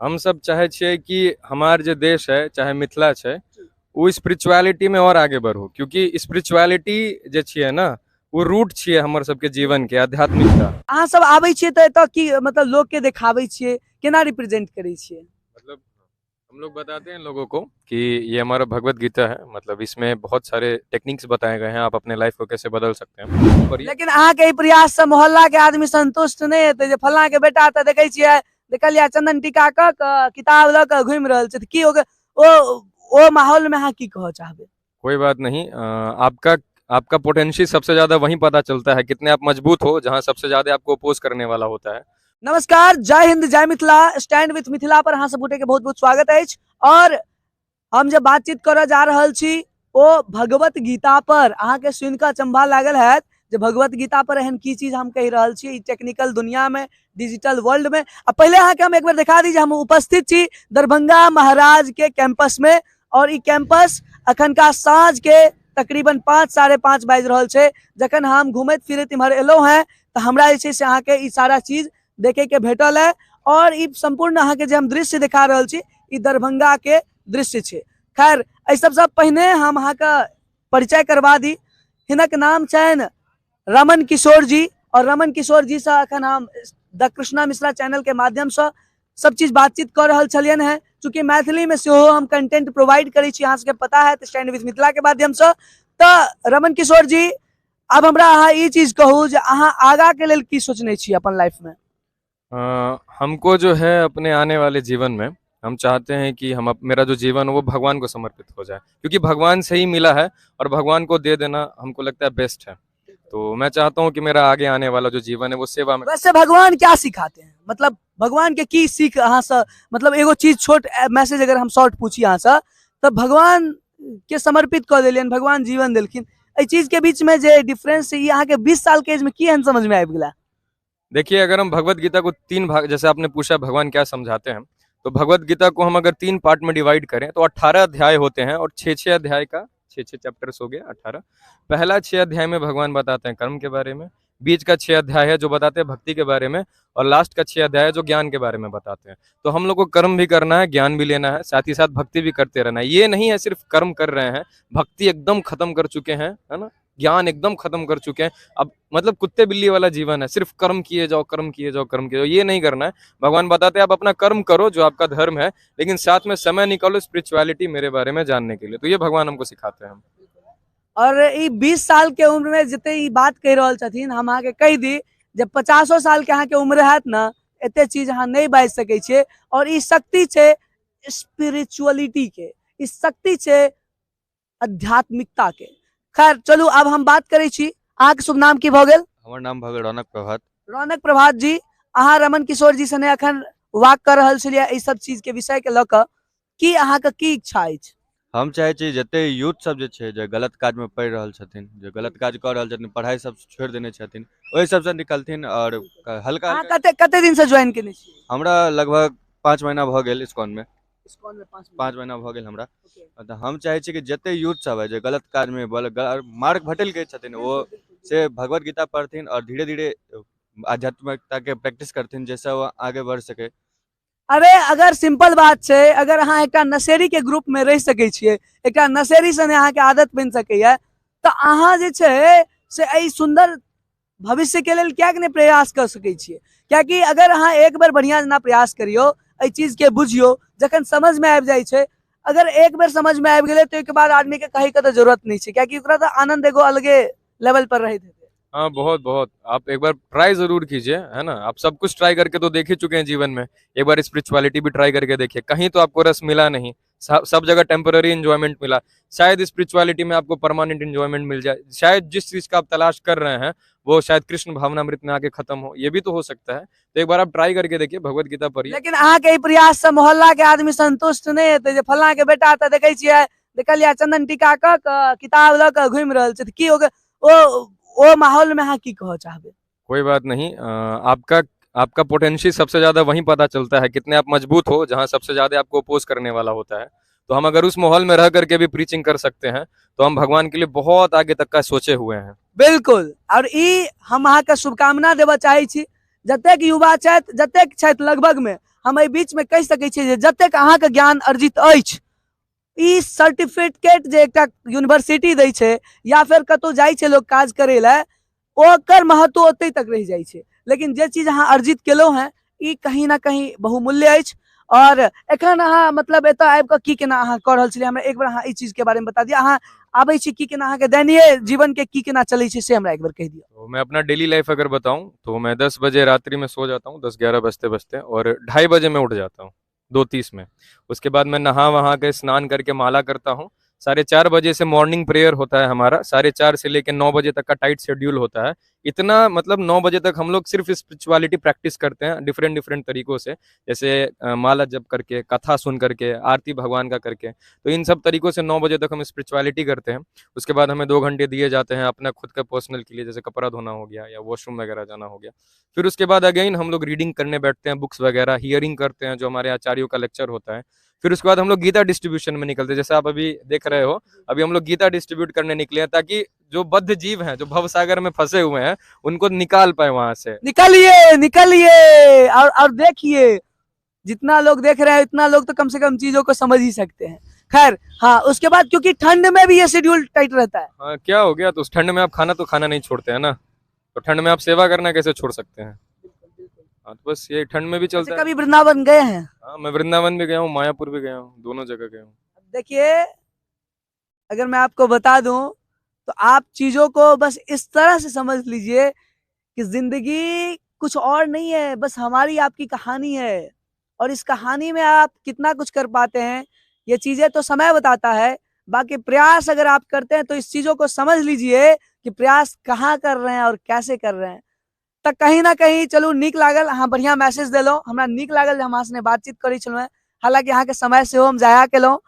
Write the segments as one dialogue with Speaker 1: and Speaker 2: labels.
Speaker 1: हम सब चाहे छियै कि हमार जे देश है, चाहे मिथिला छै, ओ स्पिरिचुअलिटी में और आगे बढ़ू, क्योंकि स्पिरिचुअलिटी जे छियै ना, वो रूट छियै हमर सबके जीवन के, आध्यात्मिकता।
Speaker 2: अहाँ सब आबै छियै तऽ एतऽ की मतलब लोग के देखाबै छियै, केना रिप्रेजेंट करै छियै?
Speaker 1: मतलब हम लोग बताते हैं लोगों को कि ये हमारा भगवत गीता है, मतलब इसमें बहुत सारे टेक्निक्स बताए गए हैं, आप अपने लाइफ को कैसे बदल सकते हैं। और ये
Speaker 2: लेकिन अहाँ के ई प्रयास से मोहल्ला के आदमी संतुष्ट नहीं हेतै जे फलां के बेटा तऽ देखै छियै, देखलियै चंदन टीका कऽ कऽ किताब लऽ कऽ घुमि रहल छै, तऽ की ओ माहौल में अहाँ की कहऽ चाहबै?
Speaker 1: कोई बात नहीं, आपका पोटेंशियल सबसे ज्यादा वहीं पता चलता है कितने आप मजबूत हो, जहाँ सबसे ज्यादा आपको अपोज करने वाला होता है।
Speaker 2: नमस्कार, जय हिंद, जय मिथिला। स्टैंड विथ मिथिला पर अहाँ सब गोटे के बहुत बहुत स्वागत अछि। और हम जे बातचीत करऽ जा रहल छी ओ भगवत गीता पर। अहाँ के सुनि कऽ अचंभा लागल हैत जे भगवत गीता पर एहन की चीज हम कहि रहल छी ई टेक्निकल दुनिया में, डिजिटल वर्ल्ड में। आ पहिले अहाँ के हम एक बेर देखा दी जे हम उपस्थित छी दरभंगा महाराज के कैंपस में, और ई कैंपस अखनका साँझ के तकरीबन पाँच साढ़े पाँच बाजि रहल छै। जखन हम घुमैत फिरैत इम्हर एलहुँ हेँ तऽ हमरा जे छै से अहाँके ई सारा चीज देखे के भेटल है। और ई सम्पूर्ण अहाँके जे हम दृश्य देखा रहल छी ई दरभंगा के दृश्य छै। खैर, एहि सबसँ पहिने हम अहाँके परिचय करवा दी। हिनक नाम छनि रमन किशोर जी, और रमन किशोर जी से अखन हम द कृष्णा मिश्रा चैनल के माध्यम से सब चीज बातचीत कर रहल छलियनि हेँ। चूँकि मैथिली में सेहो हम कंटेंट प्रोवाइड करै छी, अहाँ सबके पता है, स्टैंड विथ मिथिला के माध्यम से। तऽ रमन किशोर जी, अब हमरा अहाँ ई चीज कहू जे अहाँ आगा के लेल की सोचने छी अपन लाइफ में?
Speaker 1: हमको जो है अपने आने वाले जीवन में हम चाहते हैं कि मेरा जो जीवन है वो भगवान को समर्पित हो जाए, क्योंकि भगवान से ही मिला है और भगवान को दे देना हमको लगता है बेस्ट है। तो मैं चाहता हूँ कि मेरा आगे आने वाला जो जीवन है वो सेवा में।
Speaker 2: वैसे भगवान क्या सिखाते हैं, मतलब भगवान के की सीख अहाँ से, मतलब एगो चीज छोट मैसेज अगर हम शॉर्ट पूछी अहाँ से, तो भगवान के समर्पित कऽ देलियनि, भगवान जीवन देलखिन, एहि चीज के बीच में जे डिफरेंस है, ई अहाँ के 20 साल के एज में की एहन समझ में आबि गेला?
Speaker 1: देखिए, अगर हम भगवत गीता को तीन भाग, जैसे आपने पूछा भगवान क्या समझाते हैं, तो भगवत गीता को हम अगर 3 पार्ट में डिवाइड करें तो 18 अध्याय होते हैं, और 6-6 अध्याय का 6-6 चैप्टर्स हो गया 18। पहला 6 अध्याय में भगवान बताते हैं कर्म के बारे में, बीच का 6 अध्याय है जो बताते हैं भक्ति के बारे में, और लास्ट का 6 अध्याय है जो ज्ञान के बारे में बताते हैं। तो हम लोग को कर्म भी करना है, ज्ञान भी लेना है, साथ ही साथ भक्ति भी करते रहना है। ये नहीं है सिर्फ कर्म कर रहे हैं, भक्ति एकदम खत्म कर चुके हैं, है ना, ज्ञान एकदम खत्म कर चुके हैं, अब मतलब कुत्ते बिल्ली वाला जीवन है, सिर्फ कर्म किए जाओ, कर्म किए जाओ, कर्म किए जाओ, ये नहीं करना है। भगवान बताते हैं आप अपना कर्म करो जो आपका धर्म है, लेकिन साथ में समय निकालो स्पिरिचुअलिटी मेरे बारे में जानने के लिए। तो ये भगवान हमको सिखाते हैं।
Speaker 2: और ई 20 साल के उम्र में जते ई बात कहि रहल छथिन, हम अहाँके कहि दी जे 50 साल के अहाँके उम्र हैत ना, एते चीज अहाँ नहीं बाजि सकै छियै। और ई शक्ति छै स्पिरिचुअलिटी के, ई शक्ति छै आध्यात्मिकता के। खैर चलू अब हम बात करै छी, अहाँके शुभ नाम की भऽ गेल?
Speaker 3: हमर नाम भऽ गेल रौनक प्रभात।
Speaker 2: रौनक प्रभात जी, अहाँ रमन किशोर जी सने अखन वाक कऽ रहल छलियै एहि सब चीज के विषय के लऽ कऽ, की अहाँके की इच्छा अछि?
Speaker 3: हम चाहै छी जते यूथ सब जे छै जे गलत काज में पड़ि रहल छथिन, जे गलत काज कऽ रहल छथिन, पढ़ाई सब छोड़ि देने छथिन, ओहि सबसँ निकलथिन। और हल्का
Speaker 2: अहाँ कते दिन से ज्वाइन केने छी?
Speaker 3: हमरा लगभग 5 महीना भऽ गेल इस्कॉन में।
Speaker 2: इस्कॉन में 5 महीना।
Speaker 3: 5 महीना भऽ गेल हमरा। तऽ हम चाहै छी कि जते यूथ सब है जे गलत काज में मार्ग भटकि गेल छथिन, ओ से भगवत गीता पढ़थिन और धीरे धीरे आध्यात्मिकता के प्रैक्टिस करथिन, जैसे वो आगे बढ़ सके।
Speaker 2: अरे अगर सिंपल बात छै, अगर अहाँ एकटा नशेरी के ग्रुप में रहि सकै छियै, एकटा नशेरी सने अहाँके आदत बनि सकैया, तऽ अहाँ जे छै से एहि सुंदर भविष्य के लेल किएक नहि प्रयास कऽ सकै छियै? किएकि अगर अहाँ एक बेर बढ़िआँ जेना प्रयास करियौ, एहि चीज के बुझियौ, जखन समझ में आबि जाइ छै, अगर एक बेर समझ में आबि गेलै तऽ ओहिके बाद आदमी के कहैके तऽ जरूरत नहि छै, किएकि ओकरा तऽ आनंद एगो अलगे लेवल पर रहैत हेतै।
Speaker 1: हाँ, बहुत बहुत आप एक बार ट्राई जरूर कीजिए, है ना। आप सब कुछ ट्राई करके तो देख ही चुके हैं जीवन में, एक बार स्पिरिचुअलिटी भी ट्राई करके देखिए, कहीं तो आपको रस मिला नहीं, सब जगह टेम्पररी एंजॉयमेंट मिला, शायद स्पिरिचुअलिटी में आपको परमानेंट एंजॉयमेंट मिल जाए, शायद जिस चीज़ का आप तलाश कर रहे हैं वो शायद कृष्ण भावनामृत में आके खत्म हो, ये भी तो हो सकता है। तो एक बार आप ट्राई करके देखिए, भगवत गीता पढ़िए।
Speaker 2: लेकिन अहाँ के ई प्रयास से मोहल्ला के आदमी संतुष्ट नहीं हेतै जे फलां के बेटा तऽ देखै छियै, देखलियै चंदन टीका कऽ कऽ किताब लऽ कऽ घुमि रहल छै, तऽ की ओ माहौल में अहाँ की कहऽ चाहबै?
Speaker 1: कोई बात नहीं, आपका पोटेंशियल सबसे ज्यादा वहीं पता चलता है कितने आप मजबूत हो, जहाँ सबसे ज्यादा आपको अपोज करने वाला होता है। तो हम अगर उस माहौल में रह करके भी प्रीचिंग कर सकते हैं तो हम भगवान के लिए बहुत आगे तक का सोचे हुए हैं।
Speaker 2: बिल्कुल, और ई हम अहाँके शुभकामना देबऽ चाहै छी, जतेक युवा छथि, जतेक छथि लगभग में, हम एहि बीचमे कहि सकै छियै जे जतेक अहाँके ज्ञान अर्जित अछि, ई सर्टिफिकेट जे एकटा यूनिवर्सिटी दै छै या फेर कतहु जाइ छै लोक काज करै लए, ओकर महत्व ओतहि तक रहि जाइ छै। लेकिन जे चीज अहाँ अर्जित केलहुँ हेँ, ई कहीं ना कहीं बहुमूल्य अछि। और एखन अहाँ मतलब एतऽ आबि कऽ की केना अहाँ कऽ रहल छलियै, हमरा एक बेर अहाँ एहि चीजके बारेमे बता दिअ। अहाँ आबै छी की केना, अहाँके दैनीय जीवनके की केना चलै छै से हमरा एक बेर कहि दिअ।
Speaker 1: तो मैं अपना डेली लाइफ अगर बताऊं तो मैं 10 बजे रात्रि में सो जाता हूँ, 10-11 बजते बजते, और 2:30 बजे मैं उठ जाता हूँ, 2:30 में। उसके बाद मैं नहा वहा के स्नान करके माला करता हूँ। 4:30 बजे से मॉर्निंग प्रेयर होता है हमारा, 4:30 से लेकर 9 बजे तक का टाइट शेड्यूल होता है। इतना मतलब 9 बजे तक हम लोग सिर्फ स्पिरिचुअलिटी प्रैक्टिस करते हैं डिफरेंट डिफरेंट तरीकों से, जैसे माला जप करके, कथा सुन करके, आरती भगवान का करके। तो इन सब तरीकों से 9 बजे तक हम स्पिरिचुअलिटी करते हैं। उसके बाद हमें 2 घंटे दिए जाते हैं अपना खुद का पर्सनल के लिए, जैसे कपड़ा धोना हो गया या वॉशरूम वगैरह जाना हो गया। फिर उसके बाद अगेन हम लोग रीडिंग करने बैठते हैं, बुक्स वगैरह, हियरिंग करते हैं जो हमारे आचार्यों का लेक्चर होता है। फिर उसके बाद हम लोग गीता डिस्ट्रीब्यूशन में निकलते हैं, जैसे आप अभी देख रहे हो, अभी हम लोग गीता डिस्ट्रीब्यूट करने निकले हैं, ताकि जो बद्ध जीव हैं, जो भव सागर में फंसे हुए हैं, उनको निकाल पाए वहां से।
Speaker 2: निकलिए निकलिए और देखिए, जितना लोग देख रहे हैं इतना लोग तो कम से कम चीजों को समझ ही सकते हैं। खैर हाँ, उसके बाद क्योंकि ठंड में भी ये शेड्यूल टाइट रहता है।
Speaker 1: हाँ, क्या हो गया तो उस ठंड में आप खाना तो खाना नहीं छोड़ते हैं ना, तो ठंड में आप सेवा करना कैसे छोड़ सकते हैं। हाँ, तो बस ये ठंड में भी चलता है।
Speaker 2: कभी वृंदावन गए हैं?
Speaker 1: हाँ, मैं वृंदावन भी गया हूँ, मायापुर भी गया हूँ, दोनों जगह गया हूँ।
Speaker 2: देखिए, अगर मैं आपको बता दूं तो आप चीज़ों को बस इस तरह से समझ लीजिए कि ज़िंदगी कुछ और नहीं है, बस हमारी आपकी कहानी है, और इस कहानी में आप कितना कुछ कर पाते हैं ये चीज़ें तो समय बताता है। बाकी प्रयास अगर आप करते हैं तो इस चीज़ों को समझ लीजिए कि प्रयास कहाँ कर रहे हैं और कैसे कर रहे हैं। तऽ कहीं ना कहीं चलू नीक लागल, अहाँ बढ़िया मैसेज देलहुँ, हमरा नीक लागल जे हम अहाँ सने बातचीत करै छलहुँ हेँ। हालाँकि अहाँके समय सेहो हम जाया केलहुँ।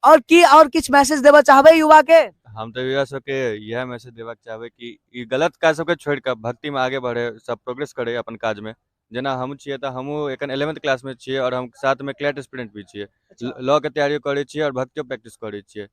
Speaker 2: और की और किछु मैसेज देबऽ चाहबै युवा के?
Speaker 3: हम तऽ युवा सबके इएह मैसेज देबाक चाहबै कि ई गलत काज सबके छोड़ि कऽ भक्तिमे आगे बढ़े, सब प्रोग्रेस करे अपन काजमे। जेना हम छियै तऽ हमहूँ एखन 11th क्लासमे छियै और हम साथमे क्लैट स्टूडेंट भी छियै, लॉ के तैयारियो करै छियै और भक्तियो प्रैक्टिस करै छियै।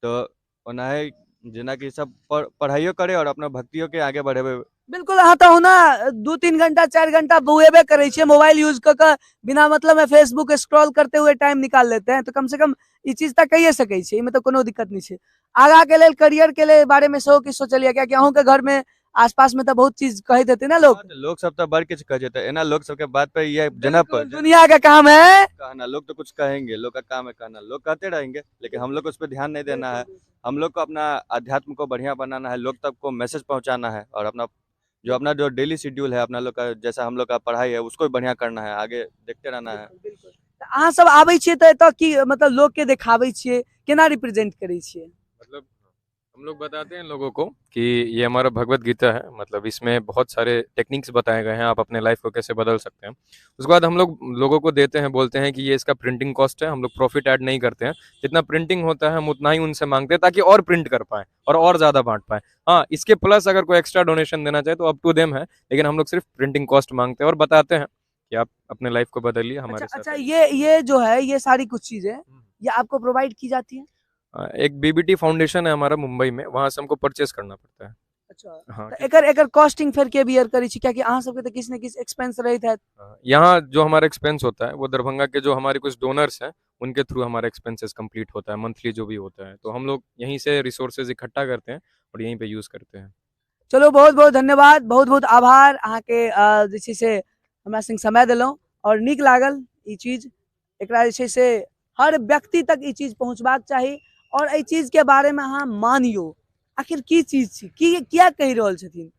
Speaker 3: तऽ ओनाहे जेनाकि सब पढ़ाइयो करे और अपना भक्तियो के आगे बढ़ेबै।
Speaker 2: बिल्कुल, अहाँ तऽ ओना 2-3 घंटा 4 घंटा बौएबे करै छियै, मोबाइल यूज कऽ कऽ बिना मतलब में फेसबुक स्क्रॉल करते हुए टाइम निकाल लेते हैं, तो कम से कम ई चीज तऽ कहिए सकै छियै, एहिमे तऽ कोनो दिक्कत नहि छै। आगाँ के लेल करियर के लेल बारे में सेहो किछु सोचलियै, कियाकि अहूँके घर में आसपास में तऽ बहुत चीज कहैत हेतै ने लोग।
Speaker 3: लोग सब तऽ बड़ किछु कहै छै, तऽ एना लोग सबके बात पे ये जना
Speaker 2: दुनिया का काम है
Speaker 3: कहना, लोग तो कुछ कहेंगे, लोग का काम है कहना, लोग कहते रहेंगे, लेकिन हम लोग को उस पर ध्यान नहीं देना है। हम लोग को अपना अध्यात्म को बढ़िया बनाना है, लोग तक को मैसेज पहुंचाना है, और अपना जो डेली शेड्यूल है अपना लोग का, जैसा हम लोग का पढ़ाई है उसको भी बढ़िया करना है, आगे देखते रहना है।
Speaker 2: अहाँ सब आबै छियै तऽ एतऽ की मतलब लोग के देखाबै छियै, केना रिप्रेजेंट करै छियै?
Speaker 1: मतलब हम लोग बताते हैं लोगों को कि ये हमारा भगवत गीता है, मतलब इसमें बहुत सारे टेक्निक्स बताए गए हैं, आप अपने लाइफ को कैसे बदल सकते हैं। उसके बाद हम लोग लोगों को देते हैं, बोलते हैं कि ये इसका प्रिंटिंग कॉस्ट है, हम लोग प्रॉफिट ऐड नहीं करते हैं, जितना प्रिंटिंग होता है हम उतना ही उनसे मांगते हैं ताकि और प्रिंट कर पाएँ और ज़्यादा बांट पाएँ। हाँ, इसके प्लस अगर कोई एक्स्ट्रा डोनेशन देना चाहे तो अप टू देम है, लेकिन हम लोग सिर्फ प्रिंटिंग कॉस्ट मांगते हैं और बताते हैं कि आप अपने लाइफ को बदलिए हमारे साथ।
Speaker 2: अच्छा, ये जो है ये सारी कुछ चीज़ें ये आपको प्रोवाइड की जाती है?
Speaker 1: एक बीबीटी फाउंडेशन है हमारा मुंबई में, वहाँ से हमको परचेस करना पड़ता है।
Speaker 2: अच्छा,
Speaker 1: हाँ,
Speaker 2: तो एकर एकर कॉस्टिंग फिर के बियर करी छी, कियाकि अहाँ सबके तो किसी न किसी एक्सपेंस रहैत हैत।
Speaker 1: यहाँ जो हमारा एक्सपेंस होता है वो दरभंगा के जो हमारे कुछ डोनर्स हैं उनके थ्रू हमारा एक्सपेंसेस कंप्लीट होता है, मंथली जो भी होता है। तो हम लोग यहीं से रिसोर्सेज इकट्ठा करते हैं और यहीं पे यूज़ करते हैं।
Speaker 2: चलो, बहुत बहुत धन्यवाद, बहुत बहुत आभार अहाँके जे छै से हमरा संग समय देलहुँ और नीक लागल ई चीज। एकरा जे छै से हर व्यक्ति तक ई चीज पहुँचबाक चाही और एहि चीजके बारेमे अहाँ मानियौ, आखिर की चीज छी, की किया कहि रहल छथिन।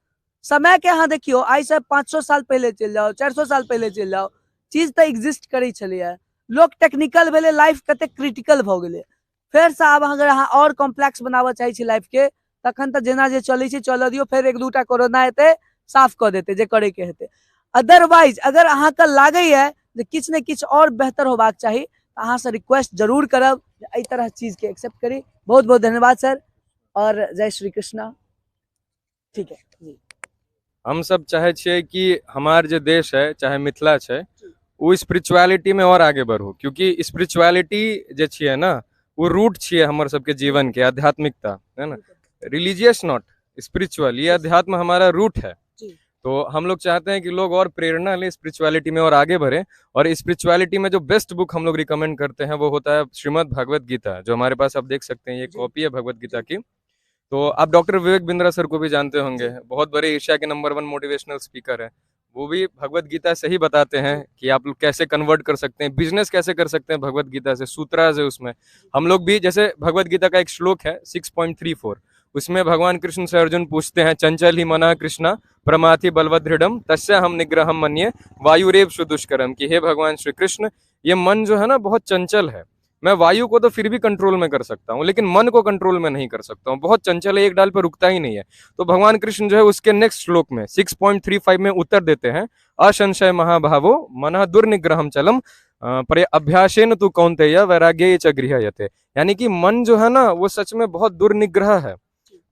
Speaker 2: समयके अहाँ देखियौ, आइसँ 500 साल पहिले चलि जाउ, 400 साल पहिले चलि जाउ, चीज तऽ एग्जिस्ट करै छलैए। लोक टेक्निकल भेलै, लाइफ कतेक क्रिटिकल भऽ गेलै। फेरसँ आब अगर अहाँ आओर कॉम्प्लेक्स बनाबऽ चाहै छी लाइफके, तखन तऽ जेना जे चलै छै चलऽ दियौ, फेर 1-2 कोरोना एतै साफ कऽ देतै जे करैके हेतै। अदरवाइज अगर अहाँके लागैए जे किछु ने किछु आओर बेहतर होबाक चाही, अहाँ से रिक्वेस्ट जरूर करब एहि तरह चीजके एक्सेप्ट करी। बहुत बहुत धन्यवाद सर, और जय श्री कृष्णा। ठीक है जी।
Speaker 1: हम सब चाहे छियै कि हमार जे देश है चाहे मिथिला छै, वो स्पिरिचुअलिटी में और आगे बढ़ू, क्योंकि स्पिरिचुअलिटी जे छियै ना वो रूट छियै हमर सबके जीवन के, आध्यात्मिकता है ना, रिलीजियस not spiritual, ये अध्यात्म हमारा रूट है। तो हम लोग चाहते हैं कि लोग और प्रेरणा लें स्पिरिचुअलिटी में और आगे बढ़ें। और स्पिरिचुअलिटी में जो बेस्ट बुक हम लोग रिकमेंड करते हैं वो होता है श्रीमद् भगवत गीता, जो हमारे पास आप देख सकते हैं, ये कॉपी है भगवत गीता की। तो आप डॉक्टर विवेक बिंद्रा सर को भी जानते होंगे, बहुत बड़े एशिया के नंबर 1 मोटिवेशनल स्पीकर हैं। वो भी भगवत गीता से ही बताते हैं कि आप लोग कैसे कन्वर्ट कर सकते हैं, बिजनेस कैसे कर सकते हैं भगवत गीता से, सूत्राज है उसमें। हम लोग भी जैसे भगवत गीता का एक श्लोक है 6.34, उसमें भगवान कृष्ण से अर्जुन पूछते हैं, चंचल ही मना कृष्णा प्रमाथि बलवदृढ़म तस्य हम निग्रहम मन्ये वायुरेव सुदुष्करम। कि हे भगवान श्री कृष्ण, ये मन जो है ना बहुत चंचल है, मैं वायु को तो फिर भी कंट्रोल में कर सकता हूँ लेकिन मन को कंट्रोल में नहीं कर सकता हूँ, बहुत चंचल है, एक डाल पर रुकता ही नहीं है। तो भगवान कृष्ण जो है उसके नेक्स्ट श्लोक में 6.35 में उत्तर देते हैं, असंशय महाभावो मनः दुर्निग्रहम चलम पर अभ्यासेन तु कौन्तेय वैराग्ये च गृह्यते। यानी कि मन जो है ना वो सच में बहुत दुर्निग्रह है,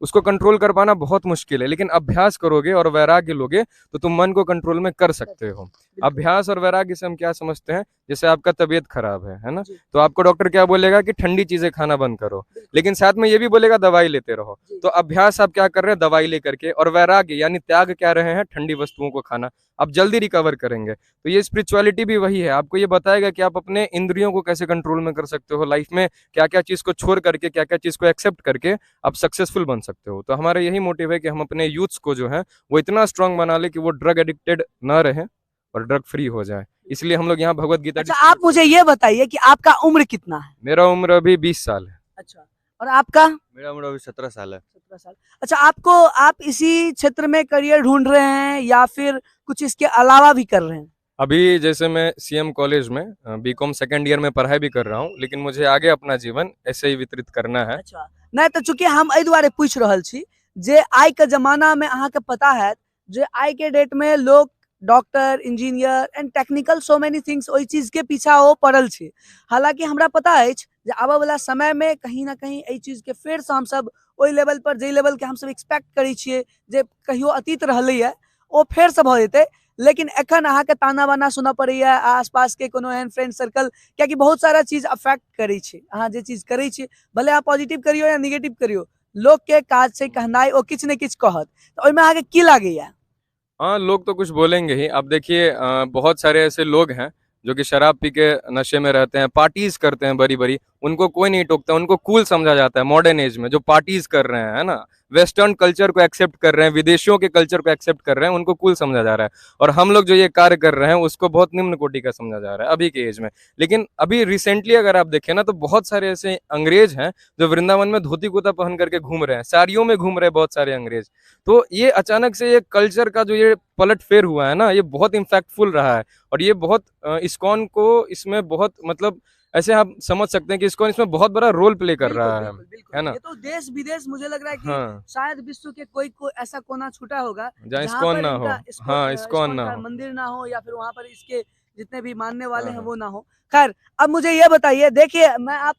Speaker 1: उसको कंट्रोल कर पाना बहुत मुश्किल है, लेकिन अभ्यास करोगे और वैराग्य लोगे तो तुम मन को कंट्रोल में कर सकते हो। अभ्यास और वैराग्य से हम क्या समझते हैं, जैसे आपका तबीयत खराब है ना, तो आपको डॉक्टर क्या बोलेगा कि ठंडी चीजें खाना बंद करो, लेकिन साथ में ये भी बोलेगा दवाई लेते रहो। तो अभ्यास आप क्या कर रहे हैं, दवाई लेकर के, और वैराग्य यानी त्याग क्या रहे हैं, ठंडी वस्तुओं को खाना, आप जल्दी रिकवर करेंगे। तो ये स्पिरिचुअलिटी भी वही है, आपको ये बताएगा कि आप अपने इंद्रियों को कैसे कंट्रोल में कर सकते हो, लाइफ में क्या क्या चीज़ को छोड़ करके, क्या क्या चीज़ को एक्सेप्ट करके आप सक्सेसफुल बन सकते हो। तो हमारा यही मोटिव है कि हम अपने यूथ्स को जो है वो इतना स्ट्रांग बना ले कि वो ड्रग एडिक्टेड ना रहे और ड्रग फ्री हो जाए, इसलिए हम लोग यहाँ भगवत गीता।
Speaker 2: अच्छा, आप मुझे ये बताइए कि आपका उम्र कितना है?
Speaker 1: मेरा उम्र अभी 20 साल है।
Speaker 2: अच्छा, और आपका?
Speaker 3: मेरा उम्र अभी 17 साल है।
Speaker 2: 17 साल। अच्छा, आपको, आप इसी क्षेत्र में करियर ढूंढ रहे हैं या फिर कुछ इसके अलावा भी कर रहे हैं?
Speaker 1: अभी जैसे मैं सीएम कॉलेज में बीकॉम सेकेंड ईयर में पढ़ाई भी कर रहा हूँ, लेकिन मुझे आगे अपना जीवन ऐसे ही वितरित करना है।
Speaker 2: अच्छा, नहीं तो चूंकि हम एहि दुआरे पूछ रहल छी जे आइ के जमाना में अहाँ के पता है जे आइ के डेट में लोग doctor, engineer and technical so many things ओहि चीज के पीछा ओ पड़ल छै। हालांकि हमरा पता अछि जे आबऽ वाला समय में कहीं ना कहीं एहि चीज के फेरसँ हमसब ओहि लेवल पर, जाहि लेवल के हमसब एक्सपेक्ट करै छियै जे कहियो अतीत रहलैए, ओ फेरसँ भऽ जेतै। लेकिन एखन अहाँके ताना बाना सुनऽ पड़ैया आसपास के कोनो एहन फ्रेंड सर्कल, कियाकि बहुत सारा चीज अफेक्ट करै छै। अहाँ जे चीज करै छियै, भले अहाँ पॉजिटिव करियौ या निगेटिव करियौ, लोकके काज छै कहनाइ, ओ किछु ने किछु कहत। तऽ ओहिमे अहाँके की लागैया?
Speaker 1: हाँ, लोग तो कुछ बोलेंगे ही। अब देखिए, बहुत सारे ऐसे लोग हैं जो कि शराब पी के नशे में रहते हैं, पार्टीज करते हैं बड़ी बड़ी, उनको कोई नहीं टोकता, उनको कूल समझा जाता है। मॉडर्न एज में जो पार्टीज कर रहे हैं, है ना, वेस्टर्न कल्चर को एक्सेप्ट कर रहे हैं, विदेशियों के कल्चर को एक्सेप्ट कर रहे हैं, उनको कूल समझा जा रहा है। और हम लोग जो ये कार्य कर रहे हैं उसको बहुत निम्न कोटि का समझा जा रहा है अभी के एज में। लेकिन अभी रिसेंटली अगर आप देखें ना, तो बहुत सारे ऐसे अंग्रेज हैं जो वृंदावन में धोती कुर्ता पहन करके घूम रहे हैं, साड़ियों में घूम रहे हैं बहुत सारे अंग्रेज। तो ये अचानक से ये कल्चर का जो ये पलटफेर हुआ है ना, ये बहुत इम्पैक्टफुल रहा है। और ये बहुत इस्कॉन को इसमें बहुत, मतलब ऐसे आप समझ सकते हैं कि इस्कॉन इसमें बहुत बड़ा रोल प्ले कर रहा है, है ना।
Speaker 2: ये तो देश विदेश मुझे लग रहा है कि
Speaker 1: हाँ,
Speaker 2: शायद विश्व के कोई को ऐसा कोना छूटा होगा
Speaker 1: जहाँ इस्कॉन ना हो, हाँ, इस्कॉन ना हो,
Speaker 2: मंदिर ना हो, या फिर वहाँ पर इसके जितने भी मानने वाले हैं वो ना हो। खैर, अब मुझे ये बताइए, देखिए मैं आप